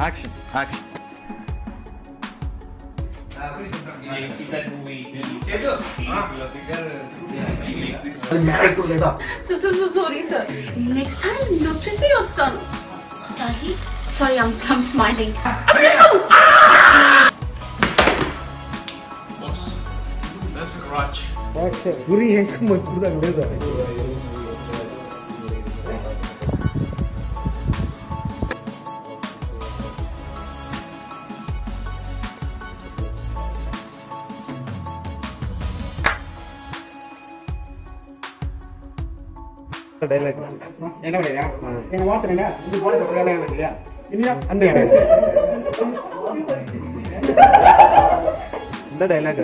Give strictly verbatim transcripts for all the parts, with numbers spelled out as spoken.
Action, action. So, so, so sorry, sir. Next time, not to say your son. Daddy, sorry, I'm, I'm smiling. Boss, that's a garage. Dialogue. என்ன என்ன மாத்திரா இது போல. என்ன என்ன. இந்த dialogue.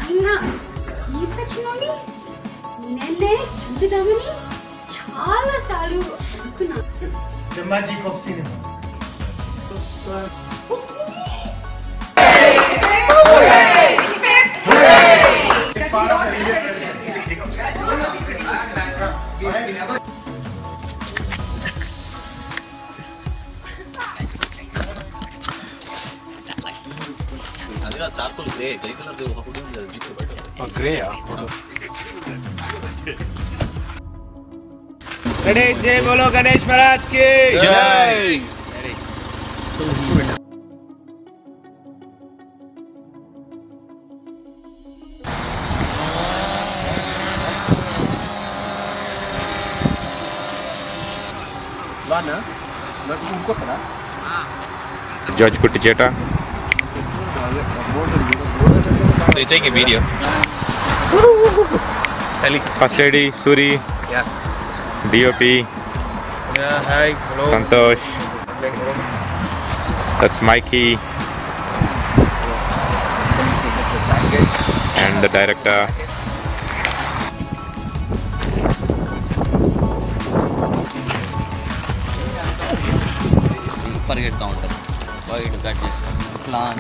అయినా ఈ సెక్షన్ నుండి నేనే చూడదామని చాలా సార్లు అనుకున్నా. The magic of cinema. Charcoal grey, grey colour. Grey, yeah. Ganesh जय बोलो, गणेश महाराज की जय। George Kuttichetta. So you take a video. First A D, Suri. Yeah. D O P. Yeah, hi. Hello. Santosh. Thank you. That's Mikey. And the director. Forget counter. Why it got this? Plan.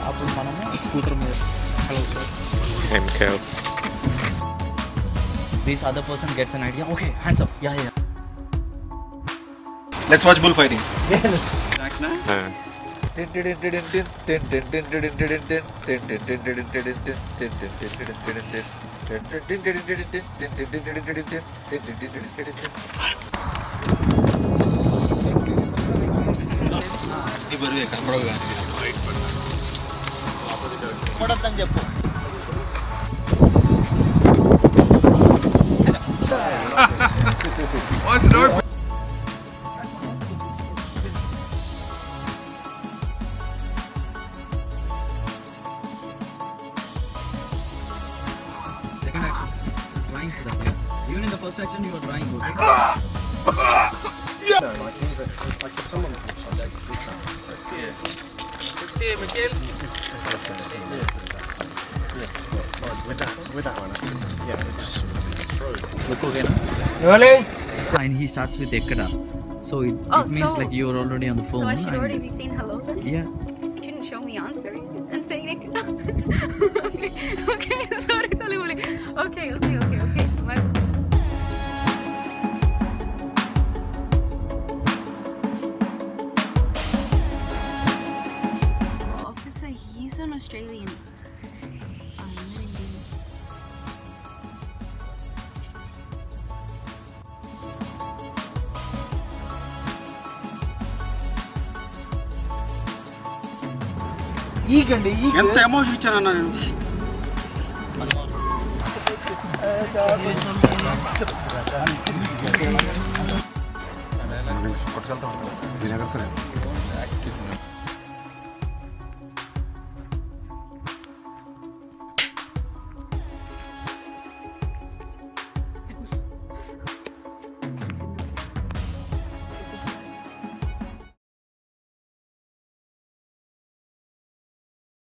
అప్పుడు మనము స్కూటర్ మీద. Hello sir. Handcuffs. This other person gets an idea. Okay, hands up. Yeah, yeah. Let's watch bullfighting. Uh, What's the door? Second action. Trying for the player. Even in the first action, you are trying, okay? With that, with that one. Yeah, just throw it. Look, okay, no? Rolling. And he starts with ekkada. So it, Oh, it means so- like you're already on the phone. So I should and- already be saying hello then? Yeah. You shouldn't show me answering and saying it. Okay, okay, sorry, sorry, sorry. Okay, okay, okay, okay. My officer, he's an Australian. I'm an Indian. Igande, igande. Ente emosi bicara nani.